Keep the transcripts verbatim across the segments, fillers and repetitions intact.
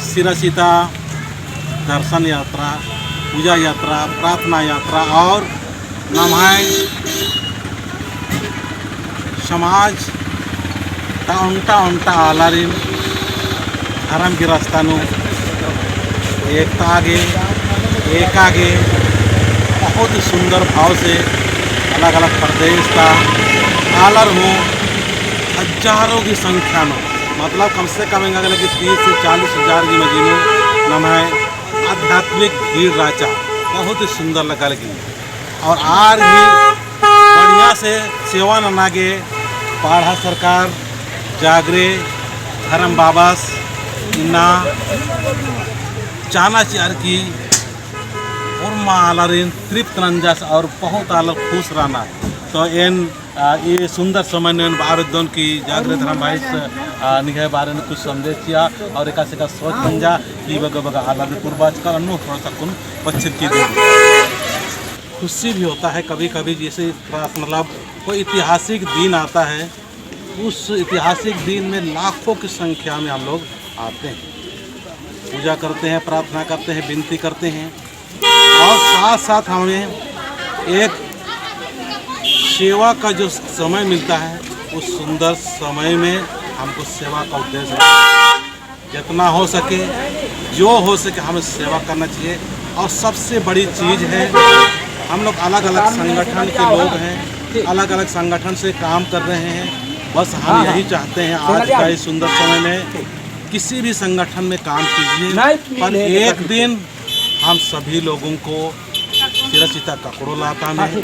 सिरा सीता दर्शन यात्रा, पूजा यात्रा, प्रार्थना यात्रा और नम्है समाज ता ओन्टा ओन्टा आलारिन धर्म की रास्ता नू एकता गे, एका गे बहुत ही सुंदर भाव से अलग अलग प्रदेश ता आलर हूँ हजारों की संख्या नू, मतलब कम से कम एंगा लगे तीस से चालीस हजार की मझी नू नम्है आध्यात्मिक भीड़ रहचा, बहुत ही सुंदर लगा लगी। और आर ही बढ़िया से सेवा नना गे पड़हा सरकार, जागरे, धर्म बाबस इन्ना चाना चिअर की ओर्मा आलारिन तृप्त नंजस और बहुत आलर खुश रहना। तो एन आ, ई सुंदर समय नू एन बआ बेद्दोन कि जागरे धर्म भाईस, आ, निंग्है बारे में कुछ संदेश चिआ और एकासे का सोच मंजा कि बग्गे बग्गे आलर भी कुर्बाच का अन्नु थोड़ा सा कुन पच्छिर की दे। खुशी भी होता है कभी-कभी, जैसे खास मतलब कोई ऐतिहासिक दिन आता है, उस ऐतिहासिक दिन में लाखों की संख्या में हम लोग आते हैं, पूजा करते हैं, प्रार्थना करते हैं, विनती करते हैं। और साथ साथ हमें एक सेवा का जो समय मिलता है, उस सुंदर समय में हमको सेवा का उद्देश्य है। जितना हो सके, जो हो सके, हमें सेवा करना चाहिए। और सबसे बड़ी चीज़ है, हम लोग अलग-अलग संगठन के लोग हैं, अलग-अलग संगठन से काम कर रहे हैं। बस हम यही चाहते हैं, आज का इस सुंदर समय में किसी भी संगठन में काम कीजिए, पर एक दिन हम सभी लोगों को सिरा सीता ककड़ो लाता में,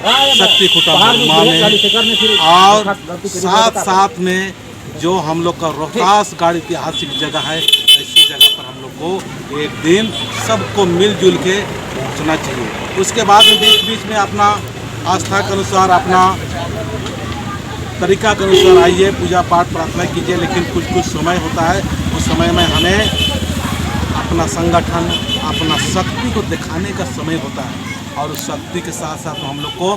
शक्ति खुटा बर्मा में, और साथ साथ में जो हम लोग का रोहतास गढ़ ऐतिहासिक जगह है, ऐसी जगह पर हम लोग को एक दिन सबको मिलजुल के पहुँचना चाहिए। उसके बाद में बीच बीच में अपना आस्था के अनुसार, अपना तरीका के अनुसार आइए, पूजा पाठ प्रार्थना कीजिए, लेकिन कुछ कुछ समय होता है, उस समय में हमें अपना संगठन, अपना शक्ति को दिखाने का समय होता है। और उस शक्ति के साथ साथ हम लोग को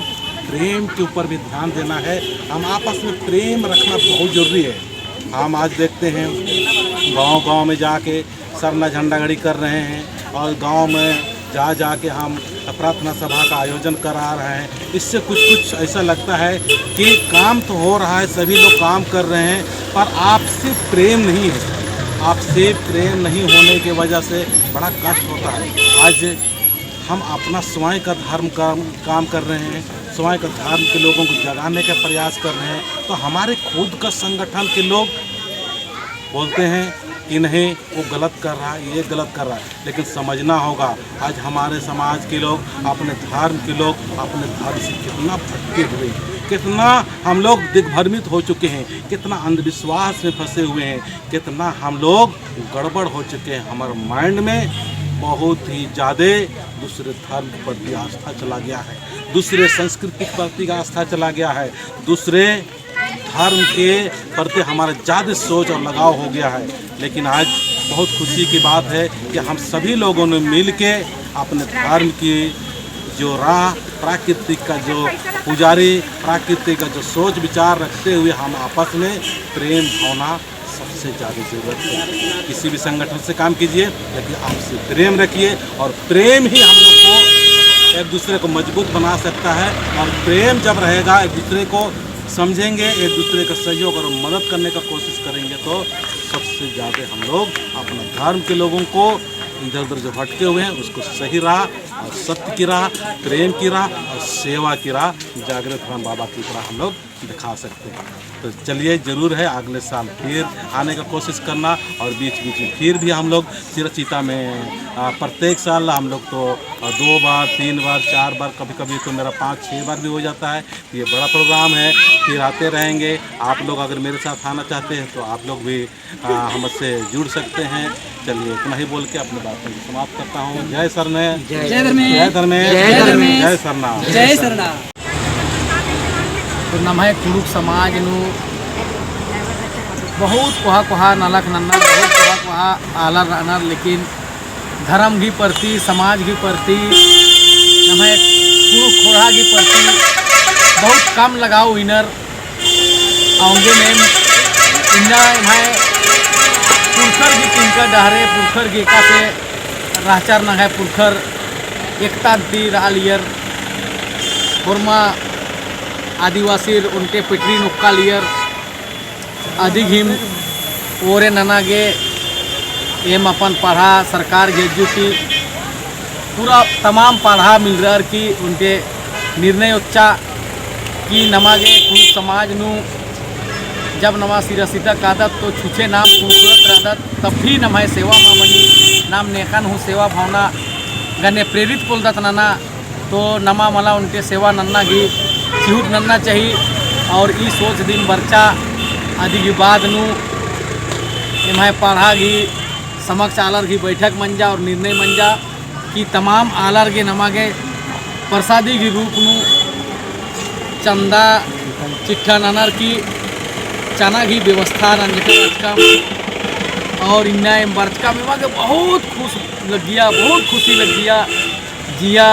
प्रेम के ऊपर भी ध्यान देना है। हम आपस में प्रेम रखना बहुत ज़रूरी है। हम आज देखते हैं गांव गांव में जाके सरना झंडा गड़ी कर रहे हैं और गांव में जा जा के हम प्रार्थना सभा का आयोजन करा रहे हैं। इससे कुछ कुछ ऐसा लगता है कि काम तो हो रहा है, सभी लोग काम कर रहे हैं, पर आपसी प्रेम नहीं है। आपसी प्रेम नहीं होने की वजह से बड़ा कष्ट होता है। आज हम अपना स्वयं का धर्म का काम कर रहे हैं, स्वयं का धर्म के लोगों को जगाने का प्रयास कर रहे हैं, तो हमारे खुद का संगठन के लोग बोलते हैं कि नहीं, वो गलत कर रहा है, ये गलत कर रहा है। लेकिन समझना होगा, आज हमारे समाज के लोग, अपने धर्म के लोग अपने धर्म से कितना भटके हुए हैं, कितना हम लोग दिग्भ्रमित हो चुके हैं, कितना अंधविश्वास में फंसे हुए हैं, कितना हम लोग गड़बड़ हो चुके हैं। हमारे mind में बहुत ही ज़्यादा दूसरे धर्म के प्रति आस्था चला गया है, दूसरे संस्कृति के प्रति आस्था चला गया है, दूसरे धर्म के प्रति हमारा ज़्यादा सोच और लगाव हो गया है। लेकिन आज बहुत खुशी की बात है कि हम सभी लोगों ने मिल के अपने धर्म की जो राह, प्राकृतिक का जो पुजारी, प्राकृतिक का जो सोच विचार रखते हुए हम आपस में प्रेम भावना सबसे ज़्यादा ज़रूरत है। किसी भी संगठन से काम कीजिए, लेकिन आपसी प्रेम रखिए और प्रेम ही हम लोग को एक दूसरे को मजबूत बना सकता है। और प्रेम जब रहेगा, एक दूसरे को समझेंगे, एक दूसरे का सहयोग और मदद करने का कोशिश करेंगे, तो सबसे ज़्यादा हम लोग अपना धर्म के लोगों को इधर उधर जो भटके हुए हैं, उसको सही राह और सत्य की राह, प्रेम की राह और सेवा की राह, जागृत राम बाबा की तरह हम लोग दिखा सकते हैं। तो चलिए, ज़रूर है, अगले साल फिर आने का कोशिश करना और बीच बीच में फिर भी हम लोग सिरा सीता में, आ, प्रत्येक साल हम लोग तो, आ, दो बार, तीन बार, चार बार, कभी कभी तो मेरा पाँच छः बार भी हो जाता है। ये बड़ा program है, फिर आते रहेंगे। आप लोग अगर मेरे साथ आना चाहते हैं तो आप लोग भी आ, हमसे जुड़ सकते हैं। चलिए, इतना ही बोल के अपनी बातों को समाप्त करता हूँ। जय सरने। जय धर्मेश। जय धर्मेश। जय धर्मेश। जय सरना। जय सरना। तो नम्है कुँड़ुख़ समाज नू बहुत कोहा कोहा नलख नन्नर, बहुत कोहा कोहा आलर रअनर, लेकिन धर्म गही प्रति, समाज गही प्रति, नम्है कुँड़ुख़ ख़ोंड़हा गही प्रति बहुत कम लगाव हुइनर। औंगे में इन्ना एम्है पुरखर गही तिंका डहरे पुरखर गे एकासे रहचर नंग्है पुरखर एकता ती रआलियर, होरमा आदिवासीर ओन्टे पेटरी नोक्कालियर, अदिगिम ओरे नना गे एम अपन पड़हा सरकार गे एज्जु ती पूरा तमाम पड़हा मिलरअर की ओन्टे निर्णय ओच्चा कि नमा गे कुँड़ुख़ समाज नू जब नमा सिरा सिता कादत तो छुछे नाम कुँड़ुख़ रअदत, तब भी नम्है सेवा मा मनी, नाम नेकन हूँ सेवा भावना गने प्रेरित पोलदत नना, तो नमा मला ओन्टे सेवा नन्ना गही चिहुट नन्ना चाही। और ई सोच दिम बरचा अदिगी बाद नू एम्है पड़हा गही समक्ष आलर गही बैठक मंजा और निर्णय मंजा कि तमाम आलर गे नमा गे प्रसादी गही रूप नू चंदा चिट्ठा ननर की चना गही व्यवस्था नंजका रहचकम। और इन्ना एम बरचकम एमा गे बहुत खुश लग्गिया, बहुत खुशी लग्गिया। जिया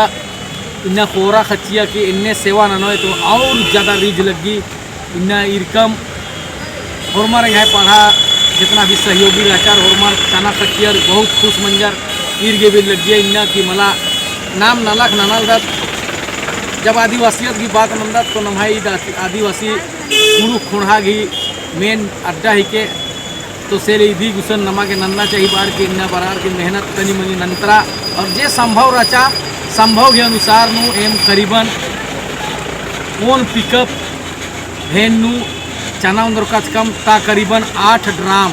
इन्ना कोरा खच्चिया कि एन्ने सेवा ननोय तो और ज्यादा रीझ लग्गी। इन्ना ईरकम होरमर एंग्है पड़हा जितना भी सहयोगी रहचर, होरमर चना खच्चियर बहुत खुश मंजर। ईर गे भी लग्गिया इन्ना कि मला नाम नलख ननलदत। जब आदिवासियत गही बात नन्दत तो नम्है ईद आदि-, आदिवासी कुँड़ुख़ ख़ोंड़हा गही main अड्डा हिके। तो से ले इदी गुसन नमा गे नन्ना चाही बअर की इन्ना बरअर की मेहनत तनी मनी नन्तरा। और जे संभव रहचा, संभव के अनुसार नू एम करीबन ओन pickup van नू चना ओन्दरकाचकम ता करीबन आठ drum,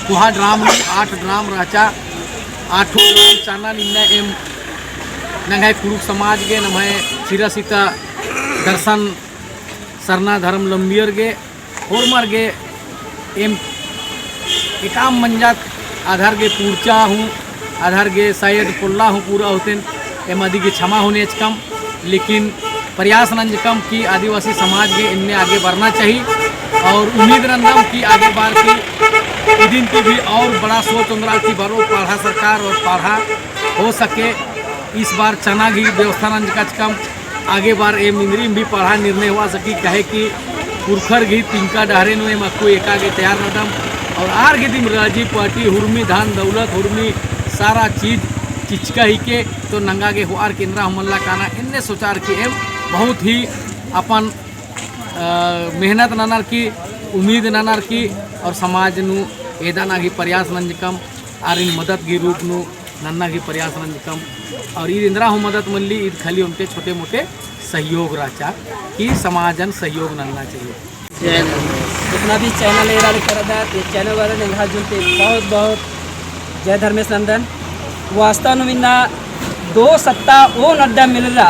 कोहा drum नू आठ drum रहचा। आठों drum चना इन्ना एम नंग्है कुँड़ुख़ समाज गे, नम्है सिरा सिता दर्शन सरना धर्म लम्बियर गे होरमर गे एम एकाम मंजत। आधार गे पूर्चा हूँ, आधार गे शायद पोल्ला हूँ पूरा होतेन, एम अदिगे क्षमा हूँ नेचकम। लेकिन प्रयास नंजकम कि आदिवासी समाज गे एन्ने आगे बढ़ना चाही। और उम्मीद नन्दम कि आगे बार की इदिन ती भी और बड़ा सोच ओन्दरा कि बरो पड़हा सरकार और पड़हा हो सके। इस बार चना गही व्यवस्था नंजकाचकम। आगे बार एम इन्द्रिम भी पड़हा निर्णय होआ सकी, काहे कि पुरखर गही तिंका डहरे नू एम अक्कु एका गे तैयार रअदम। और आर गे दिम राजी पार्टी हुरमी धन दौलत हुरमी सारा चीज चिचका हिके, तो नंगा गे होअर की एन्दरा हूँ मल्ला काना एन्ने सोचार की एम बहुत ही अपन, अ, मेहनत ननर की, उम्मीद ननर की, और समाज नू एदना गही प्रयास नंजकम, आरिन मदद गही रूप नू नन्ना गही प्रयास नंजकम। और ई एन्दरा हूँ मदद मल्ली, ईद खाली ओन्टे छोटे मोटे सहयोग रहचा कि समाजन सहयोग नन्ना चाहिए। जय धर्मेश। जितना भी channel एरा ले करदा, ये channel वाले ने एंग्है जुनते बहुत बहुत जय धर्मेस नन्दन। वास्तव नू इन्ना दो सत्ता ओन अड्डा मिलरा,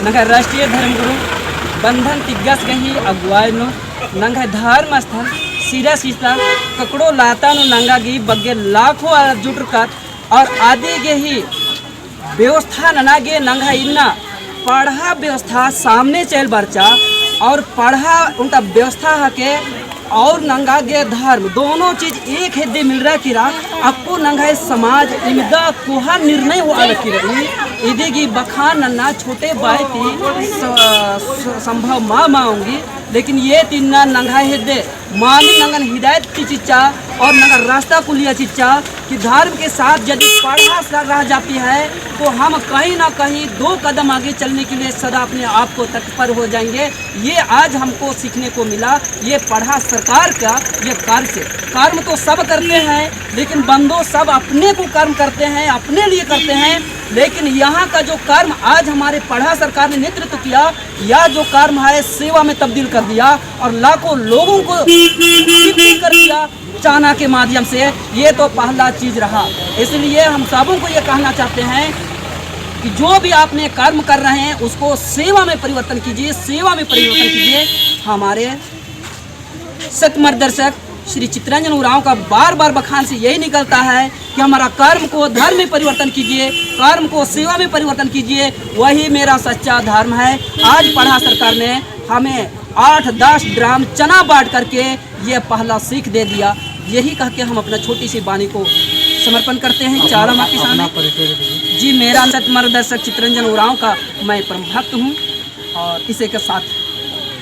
नंग्है राष्ट्रीय धर्म गुरु बंधन तिग्गस गही अगुवाई नू नंग्है धर्म स्थल सिरा सिता ककड़ो लाता नू नंगा गही बग्गे लाखों आलर जुटरकत और अदिगे ही व्यवस्था नना गे नंग्है इन्ना पड़हा व्यवस्था सामने चइल बरचा और पड़हा ओन्टा व्यवस्था हके और नंगा गे धर्म दोनों चीज एक हेद्दे मिलरा केरा। अक्कु नंग्है समाज इमदा कोहा निर्णय होआ लगी रई, इदी गही बखान नन्ना छोटे बाई ती स-, स-, संभव मा मा ओंगी। लेकिन ये तिन्ना नंग्है हेद्दे मानिम नंगन हिदायत चिच्चा और नंगन रास्ता कुलिया चिच्चा कि धर्म के साथ यदि पड़हा स-, रह जाती है तो हम कहीं ना कहीं दो कदम आगे चलने के लिए सदा अपने आप को तत्पर हो जाएंगे। ये आज हमको सीखने को मिला, ये पड़हा सरकार का ये कार्य से। कर्म तो सब करते हैं, लेकिन बंदो सब अपने को कर्म करते हैं, अपने लिए करते हैं। लेकिन यहाँ का जो कर्म आज हमारे पड़हा सरकार ने नेतृत्व किया, यह जो कर्म है सेवा में तब्दील कर दिया और लाखों लोगों को शिक्षित कर दिया। चाना के माध्यम से, ये तो पहला चीज रहा। इसलिए हम सबों को ये कहना चाहते हैं कि जो भी आपने कर्म कर रहे हैं, उसको सेवा में परिवर्तन कीजिए, सेवा में परिवर्तन कीजिए। हमारे सत मार्गदर्शक श्री चितरंजन उराँव का बार बार बखान से यही निकलता है कि हमारा कर्म को धर्म में परिवर्तन कीजिए, कर्म को सेवा में परिवर्तन कीजिए, वही मेरा सच्चा धर्म है। आज पड़हा सरकार ने हमें आठ दस ड्राम चना बांट करके ये पहला सीख दे दिया। यही कह के हम अपना छोटी सी वाणी को समर्पण करते हैं। अपना, चाला माँ के अपना सामने। परिचय दीजिए। जी, मेरा सत मार्गदर्शक चितरंजन उराँव का मैं परम भक्त हूँ और इसी के साथ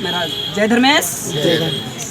मेरा जय धर्मेश। जय धर्मेश।